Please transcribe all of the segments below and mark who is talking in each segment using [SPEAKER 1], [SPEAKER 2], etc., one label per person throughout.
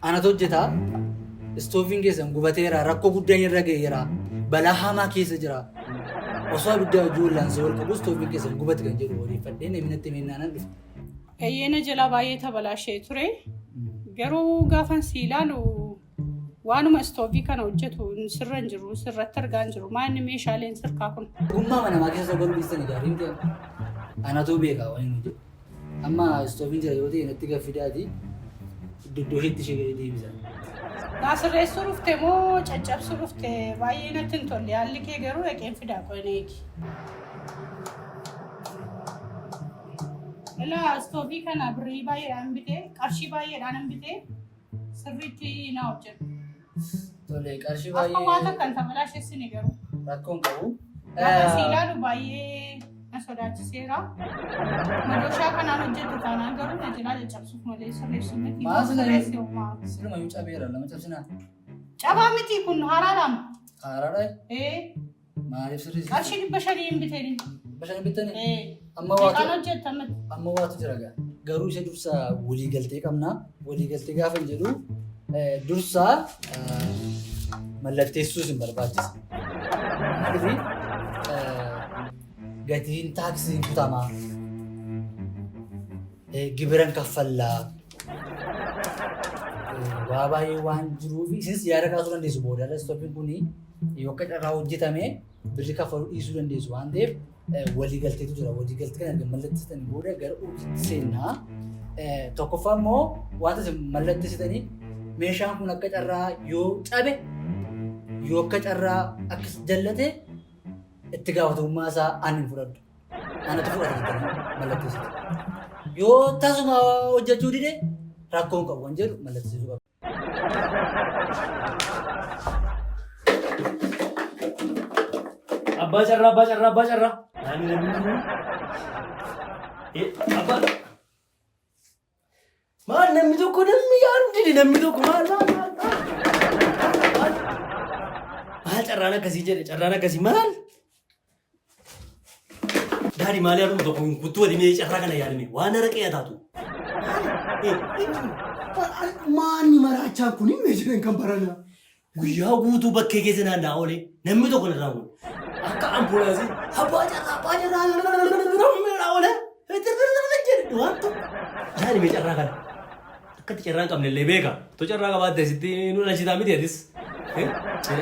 [SPEAKER 1] Anatu hojjetaa. Istooviin keessan gubateera. Rakkoo guddaan irra ga'eera. Balaa hamaa keessa jira. Osoo abidda hojii wallaansoo wal qabu istooviin keessan gubate kan jedhu odeeffadhee namni natti himennaan dhufe.
[SPEAKER 2] Eeyyee na jalaa baay'ee tabalaashee ture. Garuu gaafan si ilaalu waanuma istoovii kana hojjetu sirra hin jiru sirratti argaa hin jiru. Maa inni meeshaaleen sirkaa kun?
[SPEAKER 1] Ogummaa mana namaa keessa galuu dhiistanii gaarii miti. Anatu beeka waan inni hojjetu. Amma istooviin jira yoo ta'e natti gaffidaati iddoo isheetti ishee gadi deebisa.
[SPEAKER 2] Naa sirreessuu dhufte moo caccabsuu dhufte baay'ee natti hin tolle haalli kee garuu dhaqeen fidaa qo'een eegi. Ilaa istoovii kana birrii baay'eedhaan bitee qarshii baay'eedhaan bitee sirriitti naa hojjedhu.
[SPEAKER 1] Tole qarshii
[SPEAKER 2] Akka waa
[SPEAKER 1] baay'ee
[SPEAKER 2] takka hin tabalaashessine garuu.
[SPEAKER 1] rakkoon qabu.
[SPEAKER 2] Gaafa si ilaalu baay'ee na sodaachiseera. Madooshaa kanaan hojjettu taanaan garuu na jalaa caccabsuuf malee sirreessuu miti.
[SPEAKER 1] Maal sila-
[SPEAKER 2] Sirreessi homaa.
[SPEAKER 1] Siluma yoo cabeera lama cabsinaa.
[SPEAKER 2] Cabaa miti kun haaraadhaam.
[SPEAKER 1] Haaraadha.
[SPEAKER 2] Ee
[SPEAKER 1] Maaliif sirreessi?
[SPEAKER 2] qarshii 500 hin bitanii.
[SPEAKER 1] 500 bittanii?
[SPEAKER 2] Ee
[SPEAKER 1] Amma
[SPEAKER 2] meeqaan
[SPEAKER 1] waatu
[SPEAKER 2] hojjetta miti?
[SPEAKER 1] amma waatu jira gaa. Garuu isa dursa waliigaltee qabna. Waliigaltee gaafa hin jedhu dursa mallatteessuus hin barbaachisa. Maaliif gatiin taaksiin kutamaa. Gibiran kaffallaa. Waa baay'ee waan jiruuf isinis yaada kaasuu dandeessu boodarra istoopiin kun yoo akka carraa hojjetame birri kaffaluu dhiisuu dandeessu waan ta'eef waliigalteetu jira. Waliigaltee kana erga mallatteessitanii booda gara hojiitti seennaa. Tokkoffaa immoo wanta isin mallatteessitanii meeshaan kun akka carraa yoo cabe yoo akka carraa akkas jallate itti gaafatamummaa isaa ani hin fudhadhu. Anatu fudhata jettanii mallatteessitu. Yoo tasuma hojjechuu dide rakkoo hin qabu kan jedhu mallatteessisuu qaba.
[SPEAKER 3] Abbaa carraa, abbaa carraa, abbaa carraa. Naani namni jiru. Abbaa. Maal namni tokko namni yaadu dide namni tokko maal maal maal maal maal carraan akkasii jedhe carraan akkasii maal. Daadhi maal yaaduma tokko hin kuttuu ati mee carraa kana yaadame waan araqee haa taatu.
[SPEAKER 4] Maanni maraachaan kun hin meeshaleen kan barana.
[SPEAKER 3] Guyyaa guutuu bakkee keessa naanna'aa oolee namni tokko narraa hin Akka ambulaansii abbaa carraa abbaa carraa irraa oolee jedhe waan tokko. Yaani mee carraa kana. Akkatti carraa hin qabne illee beeka. Otoo carraa qabaatte sitti nu dhalchitaa miti atis.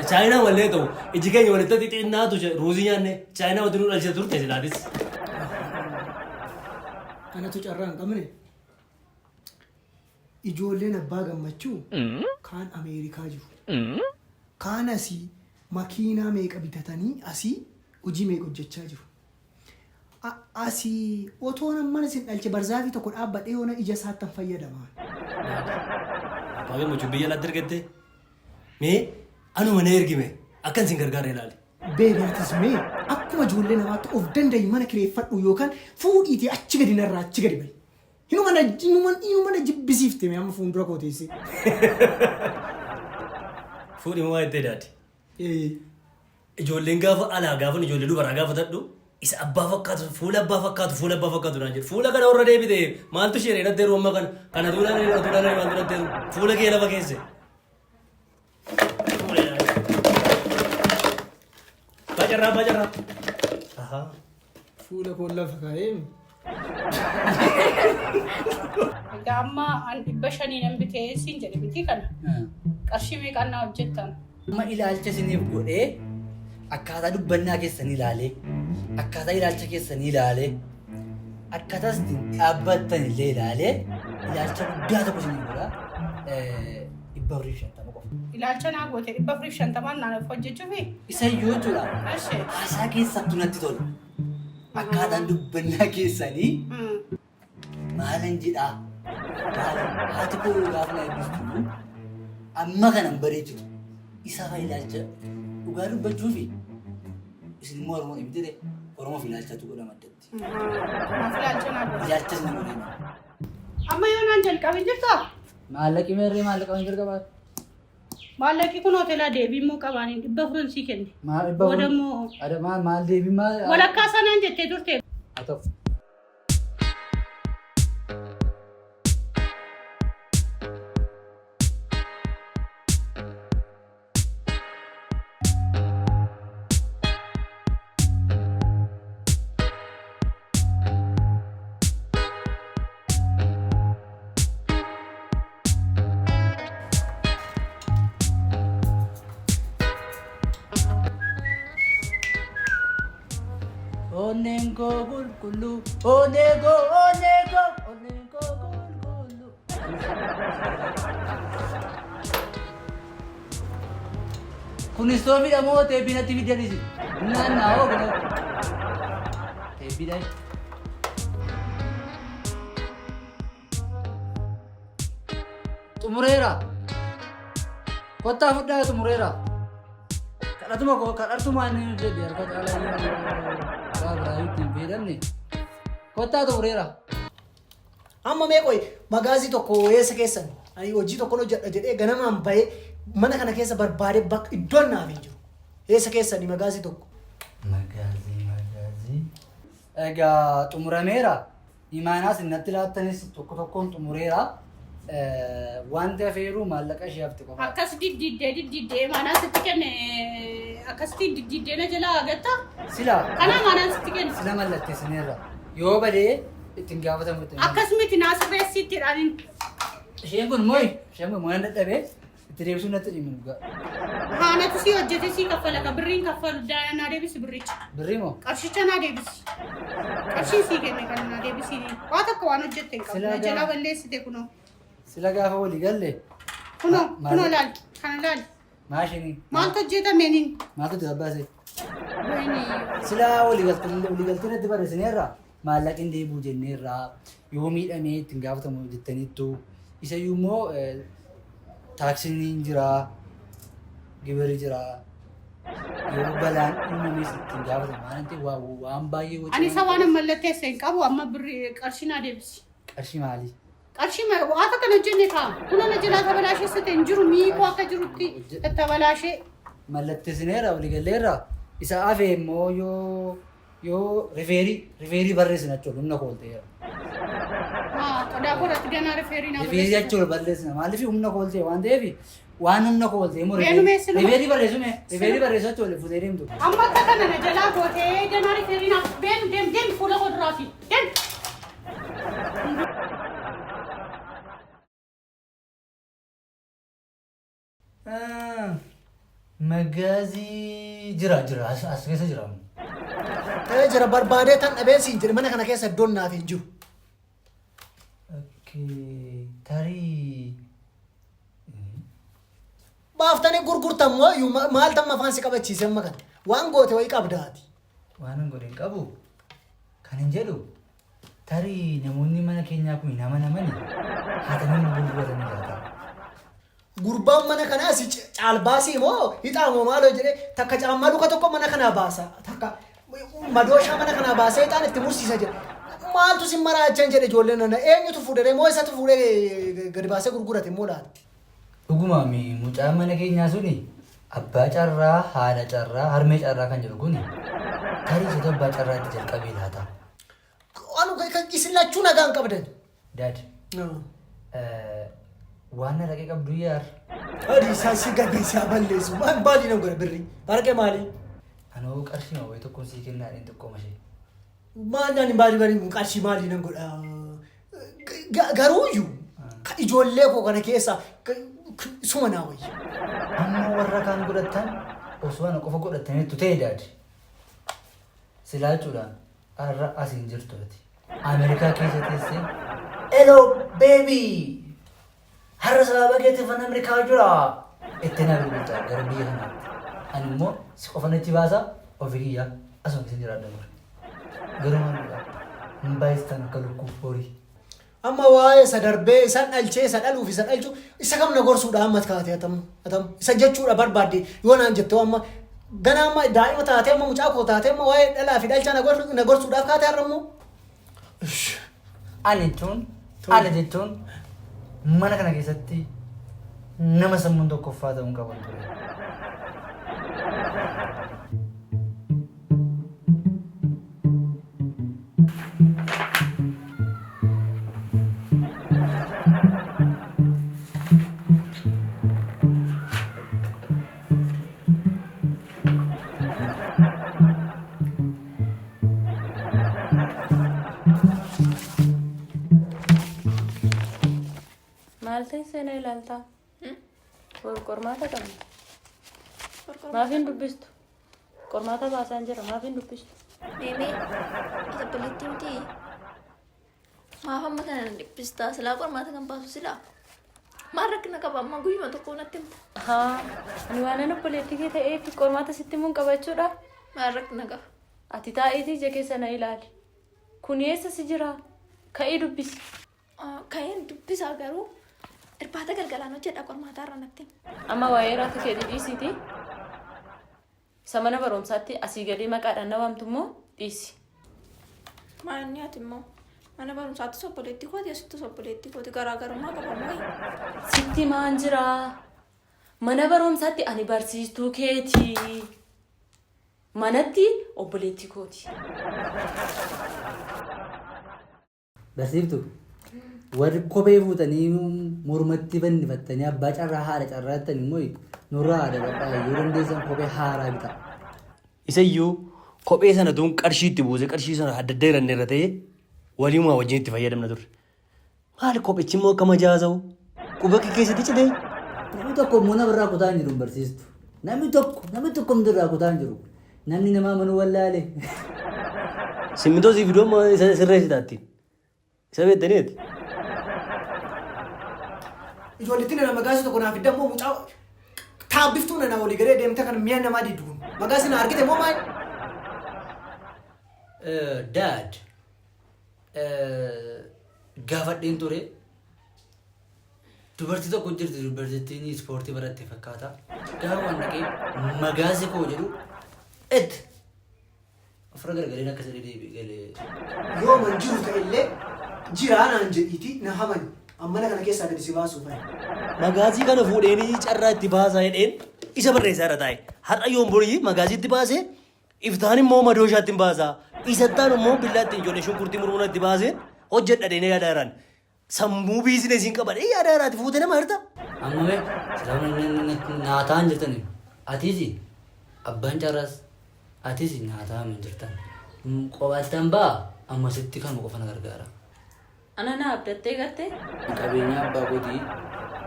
[SPEAKER 3] Chaayinaa wallee ta'u iji keenya walitti xixinnaatu ruuzii nyaanne chaayinaa walitti nu dhalchita turte silaatis.
[SPEAKER 4] Anatu carraa hin qabne. Ijoolleen abbaa gammachuu kaan Ameerikaa jiru. Kaan asii makiinaa meeqa bitatanii asii hojii meeqa hojjechaa jiru. Asii otoon amman isin dhalche barzaafii tokko dhaabbadhee yoona ija isaattan fayyadama.
[SPEAKER 3] Abbaa gammachuu biyya alaatti ergattee mee anuma na ergime akkan isin gargaarre ilaali.
[SPEAKER 4] Baby atis mee akkuma ijoollee namaatti of danda'i mana kireeffadhu yookaan fuudhiitii achi gadi narraa achi gadi bahi. Inuma na inuma inuma na jibbisiifte mee amma fuuldura koo teessee.
[SPEAKER 3] Fuudhi moo jettee daadi.
[SPEAKER 4] Ee.
[SPEAKER 3] Ijoolleen gaafa alaa gaafa ijoollee dubaraa gaafatadhu isa abbaa fakkaatu fuula abbaa fakkaatu fuula abbaa fakkaatu naan jedhu fuula kana warra deebite maaltu ishee dheeratteeru amma kana kana tuulaa kana tuulaa maaltu dheeratteeru fuula kee lafa keesse. Bacarraa bacarraa. Ahaa.
[SPEAKER 4] Fuula koo lafa kaa'ee.
[SPEAKER 2] Egaa amma an 500 nan bitee siin jedhe miti kana. Qarshii meeqaan naa hojjettan?
[SPEAKER 1] Amma ilaalcha isiniif godhee akkaataa dubbannaa keessanii ilaalee akkaataa ilaalcha keessanii ilaalee akkaataa isin dhaabbattan illee ilaalee ilaalcha guddaa tokko isiniif godha. 450 qofa.
[SPEAKER 2] Ilaalcha naa goote 450n naaf hojjechuufi?
[SPEAKER 1] Isa iyyuu jechuudha.
[SPEAKER 2] Eshi.
[SPEAKER 1] Haasaa keessattuu natti tola. Akkaataan dubbannaa keessanii maalan jedhaa. Maal haati koo gaafa na eebbistu amma kana hin bareechitu. Isa fa ilaalcha dhugaa dubbachuufi isin immoo Oromoo miti ree Oromoof ilaalchatu godhama addatti.
[SPEAKER 2] Kanaaf ilaalcha naa godhe.
[SPEAKER 1] Ilaalcha isin godhee.
[SPEAKER 2] Amma yoo naan jalqabin jirtaa?
[SPEAKER 1] Maallaqi meerree maallaqa waan jalqabaa?
[SPEAKER 2] Maallaqi kun hoteelaa deebii immoo qabaaniin 400 sii kenne.
[SPEAKER 1] Maal 400?
[SPEAKER 2] Booda immoo
[SPEAKER 1] Ada maal maal deebii maal?
[SPEAKER 2] walakkaa sanaan jettee turte.
[SPEAKER 1] Haa ta'u. Onneen koo qulqulluu, onnee koo, onnee koo, onneen koo qulqulluu. Kun istoofiidha moo teebbii natti fiddanisi? Naannaa hoo kunoo. Teebbiidha. Xumureera. Kottaa fudhaa xumureera. Kadhatuma koo kadhatumaan ni hojjedhe harka caalaa yoo waa biraa itti hin fayyadamne. Kottaa xumureera.
[SPEAKER 4] Amma mee qoy magaazii tokko eessa keessan ani hojii tokkon hojjedha jedhee ganamaan bahee mana kana keessa barbaadee bakka iddoon naaf hin jiru. Eessa keessani magaazii tokko?
[SPEAKER 1] Magaazii magaazii. Egaa xumurameera. Imaanaas natti laattanis tokko tokkoon xumureera. Wanti hafeeru maallaqa ishee hafte qofa.
[SPEAKER 2] Akkas diddiiddee diddiiddee maanaa sitti kenne akkasitti diddiiddee na jalaa agatta.
[SPEAKER 1] Sila
[SPEAKER 2] Kanaa maanaan sitti kenne.
[SPEAKER 1] sila mallatteessineerra. Yoo badee ittiin gaafatamu ittiin.
[SPEAKER 2] Akkas miti naa sirreessitti jedhaan.
[SPEAKER 1] Isheen kun mooyi isheen kun mooyaan dadhabee itti deebisuun natti dhimmi dhugaa.
[SPEAKER 2] Haanatu si hojjete si kaffala ka birriin kaffalu naa deebisi birricha.
[SPEAKER 1] Birrii moo?
[SPEAKER 2] Qarshicha naa deebisi. Qarshii sii kenne kan naa deebisi. Waa takka waan hojjette hin qabdu.
[SPEAKER 1] Silaa
[SPEAKER 2] Na jalaa balleessite kunoo.
[SPEAKER 1] Sila gaafa walii galle
[SPEAKER 2] Kunoo
[SPEAKER 1] Maal-
[SPEAKER 2] kunoo laali kana laali.
[SPEAKER 1] maashinii.
[SPEAKER 2] Maaltu hojjetameen?
[SPEAKER 1] Maaltu itti babbaase?
[SPEAKER 2] Wayne.
[SPEAKER 1] Sila waliigaltee irratti barreessineerra maallaqni deebi'u jenneerra yoo miidhamee ittiin gaafatamu jettaniittu isayyuu immoo taaksiin hin jira gibirri jira yoo balaan uumames ittiin gaafatamu waan ta'eef waan baay'ee wacii
[SPEAKER 2] Ani isa waan mallatteesse hin qabu amma birrii qarshii naa deebisi.
[SPEAKER 1] Qarshii maalii?
[SPEAKER 2] Qarshii waa takka hin hojjenne kaa. Kunoo na jalaa tabalaasheessite hin jiru miikoo akka jirutti tattabalaashee.
[SPEAKER 1] Mallatteessineerra waliigalleerra isa hafe immoo yoo yoo rifeerii rifeerii barreessina jechuudha humna koolteera.
[SPEAKER 2] Qodaa koorratti ganaa rifeerii naa
[SPEAKER 1] Rifeerii
[SPEAKER 2] barreessita.
[SPEAKER 1] jechuudha balleessina maaliif humna kooltee waan ta'eef waan humna kooltee immoo
[SPEAKER 2] Reenumee siluma.
[SPEAKER 1] rifeerii barreessume rifeerii barreessu jechuudha futee deemtu.
[SPEAKER 2] Amma akka kana na jalaa gootee ganaa rifeerii naaf deem deem deem fuula koo duraa fi deem.
[SPEAKER 1] Magaazii jira jira as as keessa jira.
[SPEAKER 4] Ta'ee jira barbaadee tan dhabee siin jedhe mana kana keessa iddoon naaf hin jiru.
[SPEAKER 1] Okay, tarii
[SPEAKER 4] Baaftanii gurgurtan moo iyyuu maal tamma afaan si qabachiise amma kana? Waan goote wayii qabdaati.
[SPEAKER 1] Waan hin godhe hin qabu. Kan hin jedhu tarii namoonni mana keenyaa kun hin amanamani haatanii gurguratanii laata.
[SPEAKER 4] Gurbaan mana kanaa si caalbaasii moo hixaa moo maaloo jedhee takka caammaa luka tokko mana kanaa baasa takka madooshaa mana kanaa baasee hixaan itti mursiisa jedhe. Maaltu si maraachan jedhe ijoolleen nana eenyutu fuudhee moo isatu fuudhee gadi baasee gurgurate moo laata?
[SPEAKER 1] Dhuguma mucaan mana keenyaa suni abbaa carraa haadha carraa harmee carraa kan jedhu kuni tarii isatu abbaa carraa itti jalqabee laata.
[SPEAKER 4] Anu isin lachuu nagaa hin qabdan.
[SPEAKER 1] Dad waan araqee qabdu yaar.
[SPEAKER 4] Adi isaa si gadi isaa balleessu maal maalii nan godha birrii araqee maalii?
[SPEAKER 1] Anoo qarshii wayii tokkoon sii kennaa dheen xiqqooma ishee.
[SPEAKER 4] Maal naan maalii bari qarshii maalii nan godha garuu iyyuu ijoollee koo kana keessa suma naa wayya.
[SPEAKER 1] Amma warra kaan godhattan osoo ana qofa godhattaniittu ta'e daadi. Silaa jechuudha har'a asiin jirtu ati. Ameerikaa keessa teessee Hello baby har'a sababa keetiif an Ameerikaa jira itti na bilbilta gara biyya kanaatti. Ani immoo si qofa natti baasa ofii kiyya asuma keessa jiraadha bara. Garuu maal godha hin baay'istan akka lukkuu horii.
[SPEAKER 4] Amma waa'ee isa darbee isa dhalchee isa dhaluuf isa dhalchu isa kam na gorsuudha amma kaate atam atam isa jechuudha barbaadde yoo naan jette amma gana amma daa'ima taatee amma mucaa koo taatee amma waa'ee dhalaa fi dhalchaa na gorsuudhaaf kaate har'a immoo.
[SPEAKER 1] Ani jechuun ana jechuun mana kana keessatti nama sammuun tokkoffaa ta'uun qaban ture.
[SPEAKER 5] Maal teessee na ilaaltaa? Qormaata qabna. Maaf hin dubbistu? Qormaata baasaan jira. Maaf hin dubbistu?
[SPEAKER 6] Meemee ati obboleettii mitii? Maaf amma kana na dhiphistaa? Silaa qormaata kan baasu silaa. Maal rakkina qaba amma guyyuma tokko natti himta.
[SPEAKER 5] Haa, ani waanan obboleettii kee ta'eef qormaata sitti himuun qaba jechuudha.
[SPEAKER 6] Maal rakkina qaba?
[SPEAKER 5] Ati taa'iitii ija keessa na ilaali. Kun eessa si jira? Ka'ii dubbisi.
[SPEAKER 6] Ka'een dubbisaa garuu irbaata galgalaan hojjedha qormaataa irra natti himi.
[SPEAKER 5] Amma waa'ee raata keetii dhiisiitii isa mana barumsaatti asii gadee maqaadhaan na waamtu immoo dhiisi.
[SPEAKER 6] Maanni ati immoo mana barumsaattis obboleettii kooti asittis obboleettii kooti garaagarummaa qaba moo?
[SPEAKER 5] Sitti maan jira? Mana barumsaatti ani barsiistuu keeti. Manatti obboleettii kooti.
[SPEAKER 1] Barsiiftu warri kophee fuutanii mormatti fannifattanii abbaa carraa haadha carraa jettan immoo nurraa haadha badhaa yoo dandeessan kophee haaraa bitaa.
[SPEAKER 3] Isayyuu kophee sana tuun qarshii itti buuse qarshii sana adda adda hiranne irra ta'ee waliinumaa wajjin itti fayyadamna turre. Maali kophichi immoo akka majaasa'u quba kee keessatti citee.
[SPEAKER 1] Namni tokko immoo nama irraa kutaa hin jiru hin barsiistu. Namni tokko namni tokko hundi irraa kutaa hin jiru. Namni nama amanuu wallaale.
[SPEAKER 3] Simmintoo sii fiduu amma isa sirreessita ittiin. Isa beektanii ati.
[SPEAKER 4] Ijoollettiin nana magaasii tokko naaf fidda immoo mucaa taabbiftuu nana walii galee deemte kan mi'a namaa diddu kun. Magaasii na argite moo maal?
[SPEAKER 1] Dad gaafadheen ture. Dubartii tokko jirti dubartittiin ispoortii baratte fakkaata. Gaafa waan dhaqee magaasi koo jedhu et ofirra garagaleen akka sadii deebi'e galee.
[SPEAKER 4] Yoo man jiru ta'e illee jiraa naan jedhiitii na hamani. An mana kana keessaa gadi si baasuuf ani.
[SPEAKER 3] Magaazii kana fuudheenii carraa itti baasaa jedheen isa barreessaa irra taa'e. Har'a yoon borii magaazii itti baasee Iftaan immoo madooshaatti hin baasaa. Isattaan immoo billaatti ijoollee shunkurtii murmura itti baaseen hojjedha deenee yaadaa jiraan. Sammuu biizinesiin qabadhee yaadaa jiraati fuute nama hirta.
[SPEAKER 1] Amma mee silaa nyaataan jirtani. Atis abbaan carraas atis nyaataa hin jirtan. Qobaattan ba'a amma sitti kanuma qofa na gargaara.
[SPEAKER 5] Ana na abdattee gartee?
[SPEAKER 1] Qabeenya abbaa kootii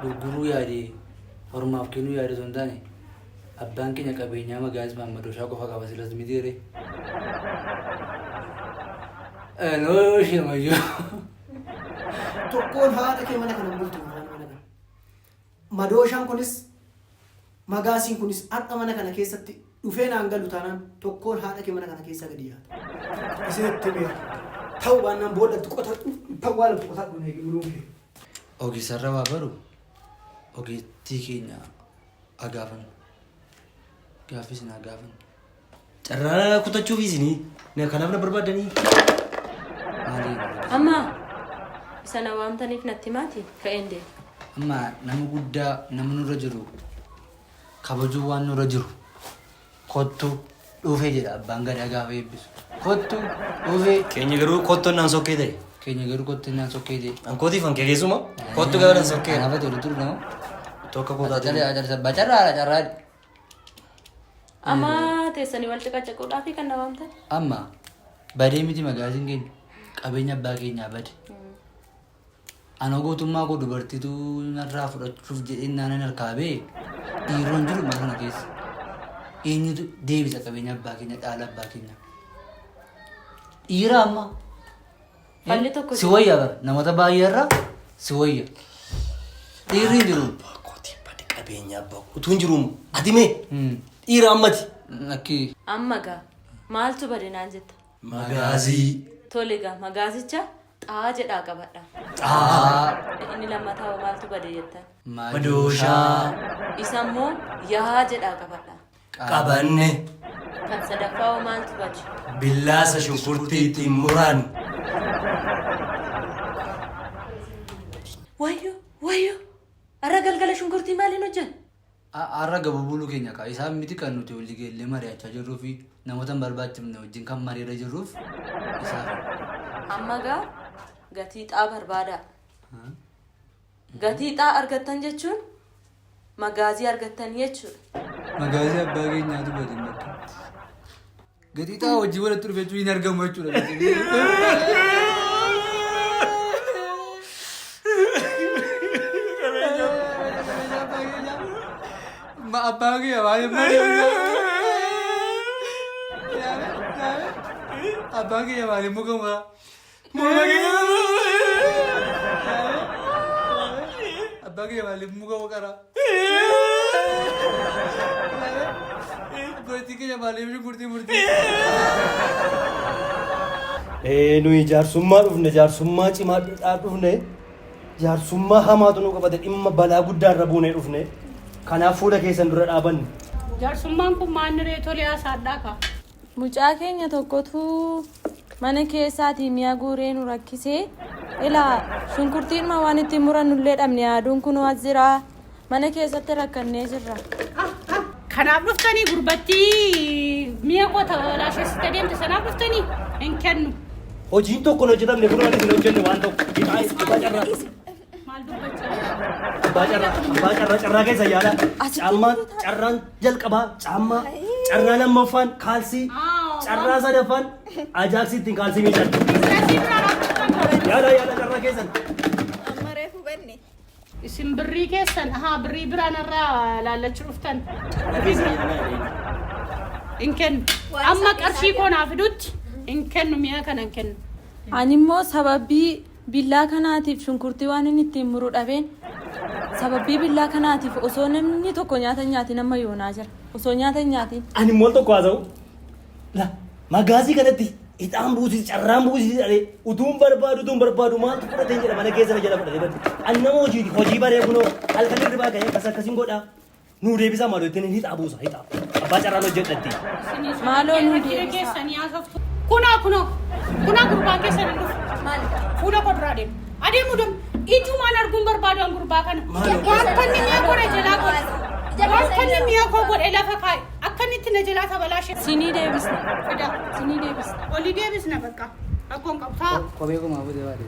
[SPEAKER 1] gurguruu yaadee hormaaf kennuu yaadee osoo hin taane abbaan keenya qabeenyaa magaas maammadooshaa qofa qaba silas miti ree. Noo shemayyoo.
[SPEAKER 4] Tokkoon haadha kee mana kana hin bultu afaan mana kana. Madooshaan kunis magaasiin kunis har'a mana kana keessatti dhufee naan galu taanaan tokkoon haadha kee mana kana keessaa gadi yaata. Isinitti beeka. Ta'uu baannaan boollatti qotadhu, tawwaalatti qotadhu na eegi buluun kee.
[SPEAKER 1] Ogeessarra waa baru ogeettii keenya haa gaafannu. Gaaffii isin haa gaafannu.
[SPEAKER 3] Carraa kutachuuf isinii kanaaf na barbaaddanii.
[SPEAKER 1] Maali?
[SPEAKER 5] Amma isa na waamtaniif natti himaati ka'een deema.
[SPEAKER 1] Amma nama guddaa nama nurra jiru kabajuu waan nurra jiru kottu dhufee jedha abbaan gadaa gaafa eebbisu. Kottu dhufee.
[SPEAKER 3] Keenya garuu kottoon naan sokkee ta'e.
[SPEAKER 1] Keenya garuu kottu naan sokkee ta'e.
[SPEAKER 3] Ankootiif hankee keessuma kottu gaafa naan sokkee.
[SPEAKER 1] Kanaaf ati walitti dhufna moo?
[SPEAKER 3] Tokko kootaati.
[SPEAKER 1] Bacarraa carraa.
[SPEAKER 5] Amma teessanii wal ciqacaquudhaafi kan na waamtan?
[SPEAKER 1] Amma badee miti magaaziin keenya qabeenya abbaa keenyaa bade. Ana gootummaa koo dubartiitu narraa fudhachuuf jedhee naanan harkaa ba'e dhiiroon jiru mana kana keessa. Eenyutu deebisa qabeenya abbaa keenya dhaala abbaa keenya. Dhiira amma.
[SPEAKER 5] Falli tokko
[SPEAKER 1] Si wayya bara namoota baay'ee irraa si wayya. Dhiirri hin jiru.
[SPEAKER 3] Abbaa kootiin bade qabeenya abbaa koo utuu hin jiruum ati mee dhiira ammati.
[SPEAKER 1] Lakki.
[SPEAKER 5] Amma gaa maaltu bade naan jetta?
[SPEAKER 3] Magaazii.
[SPEAKER 5] Tole gaa magaazicha xaa jedhaa qabadha.
[SPEAKER 1] Xaa.
[SPEAKER 5] Inni lammataa hoo maaltu bade jettan?
[SPEAKER 3] Madooshaa.
[SPEAKER 5] Isa immoo yaa jedhaa qabadha.
[SPEAKER 3] Qabanne.
[SPEAKER 5] Kan sadaffaa hoo maaltu bade?
[SPEAKER 3] Billaasa shunkurtii ittiin muraan.
[SPEAKER 5] Wayyoo wayyoo har'a galgala shunkurtii maaliin hojjenna?
[SPEAKER 1] Har'a gaba buluu keenya kaa isaan miti kan nuti walii gallee mari'achaa jirruu fi namoota hin barbaachifne wajjin kan mariirra jirruuf isaaf.
[SPEAKER 5] Amma gaa gatii xaa barbaadaa. Gatii xaa argattan jechuun magaazii argattan jechuudha.
[SPEAKER 1] Magaazii abbaa keenyaatu bade bakka. Gatii xaa hojii walitti dhufe jechuun hin argamu jechuudha. Abbaa kiyya baay'ee malee. Abbaan kiyya maaliif muka muraa? Morma kiyya. Abbaan kiyya maaliif muka qara? Obboleettiin kiyya maaliif shunkurtii murti?
[SPEAKER 3] Nuyi jaarsummaa dhufne, jaarsummaa cimaa dhufne, jaarsummaa hamaatu nu qabate, dhimma balaa guddaa irra buunee dhufne. Kanaaf fuula keessan dura dhaabanne.
[SPEAKER 2] Jaarsummaan kun maanni ree tolee haasaadhaa kaa.
[SPEAKER 5] Mucaa keenya tokkotu mana keessaatii mi'a guuree nu rakkisee ilaa shunkurtiinuma waan ittiin murannullee dhabne aduun kun as jira. Mana keessatti rakkannee jirra.
[SPEAKER 2] Kanaaf dhuftanii gurbattii mi'a koo laashessite deemte sanaaf dhuftanii hin kennu.
[SPEAKER 3] Hojiin tokko hin hojjetamne kun waan isin hojjenne waan tokko. Abbaa carraa.
[SPEAKER 2] Maal dubbachaa?
[SPEAKER 3] Abbaa carraa. Abbaa carraa carraa keessa yaala. Caammaan carraan jalqabaa caammaa. Carraa lammaffaan kaalsii. Carraa sadaffaan ajaaksii ittiin kaalsii miican.
[SPEAKER 2] Biizinasii biraa dhaabbatan.
[SPEAKER 3] Yaala yaala carraa keessan.
[SPEAKER 6] Amma reefu banne.
[SPEAKER 2] Isin birrii keessan haa birrii biraan irraa laallachuu dhuftan.
[SPEAKER 3] Carraa keessan yaala.
[SPEAKER 2] Hin kennu.
[SPEAKER 6] Waan
[SPEAKER 2] Amma
[SPEAKER 6] isaan
[SPEAKER 2] qarshii
[SPEAKER 6] isaa
[SPEAKER 2] koo naa fidutti hin kennu mi'a kana hin kennu.
[SPEAKER 5] Ani immoo sababii billaa kanaatiif shunkurtii waan inni ittiin muru dhabeen sababii billaa kanaatiif osoo namni tokko nyaata hin nyaatin amma yoonaa jira. Osoo nyaata hin nyaatin.
[SPEAKER 3] Ani immoo tokko haasa'u. La magaazii kanatti ixaan buusisi carraan buusisi jedhee utuun barbaadu utuun barbaadu maaltu fudhateen jedha mana keessa na jala fudhatee bade. Ani nama hojiiti hojii baree kunoo halkan hirribaa ka'ee akkas akkasiin godhaa. Nuu deebisaa maaloo ittiin hixaa buusa hixaa. Abbaa carraan hojjedhatti.
[SPEAKER 5] Maaloo nu
[SPEAKER 2] Rakkina
[SPEAKER 5] deebisaa.
[SPEAKER 2] keessanii haasoftu. Kunaa kunoo kunaa gurbaan keessan hin dhufu.
[SPEAKER 6] Maalidha?
[SPEAKER 2] Fuula koo duraa adeemu. Adeemu deemu. Ijumaan arguun barbaadu an gurbaa kana.
[SPEAKER 3] Maaloo?
[SPEAKER 2] Waan kanni mi'a koo na jalaa godhe.
[SPEAKER 6] Ija
[SPEAKER 2] Waan
[SPEAKER 6] keessa
[SPEAKER 2] kanni
[SPEAKER 6] hin
[SPEAKER 2] mi'a koo godhe lafa kaa'e. Akka inni itti na jalaa tabalaashe.
[SPEAKER 5] Sinii deebisna.
[SPEAKER 2] Fidaa.
[SPEAKER 5] Sinii deebisna.
[SPEAKER 2] Olii deebisna bakka. Rakkoon qabu. Taa.
[SPEAKER 1] Kophee koo maal fuutee baate?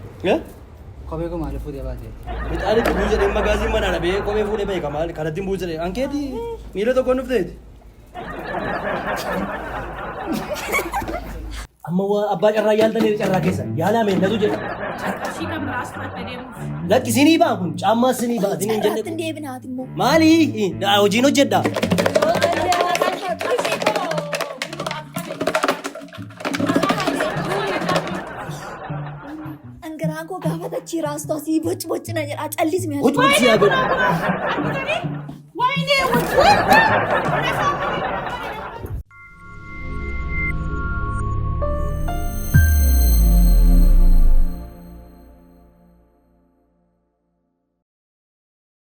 [SPEAKER 1] Kophee koo maaliif fuutee baate?
[SPEAKER 3] Ixaan itti buusu jedhee magaazii manaa dhabee kophee fuudhee beeka maal kanatti hin buusu jedhee ankeeti miila tokkoon dhufteeti. Amma waa abbaa carraa yaaltanii carraa keessa yaalaa meennatu jedha.
[SPEAKER 2] Qarshii kan biraas fudhatte deemuuf.
[SPEAKER 3] Lakki sinii ba'a kun caammaa sinii ba'a sinii hin
[SPEAKER 6] Carraatti hin
[SPEAKER 3] jenne.
[SPEAKER 6] deebinaati immoo.
[SPEAKER 3] Maali hojiin hojjedha.
[SPEAKER 2] Qarshii koo
[SPEAKER 6] Dhangaraan koo gaafa tachii raastu asii boci boci na jedha callismi.
[SPEAKER 3] Boci boci yaa godhu.
[SPEAKER 2] Argitanii? Wayinee wayinee.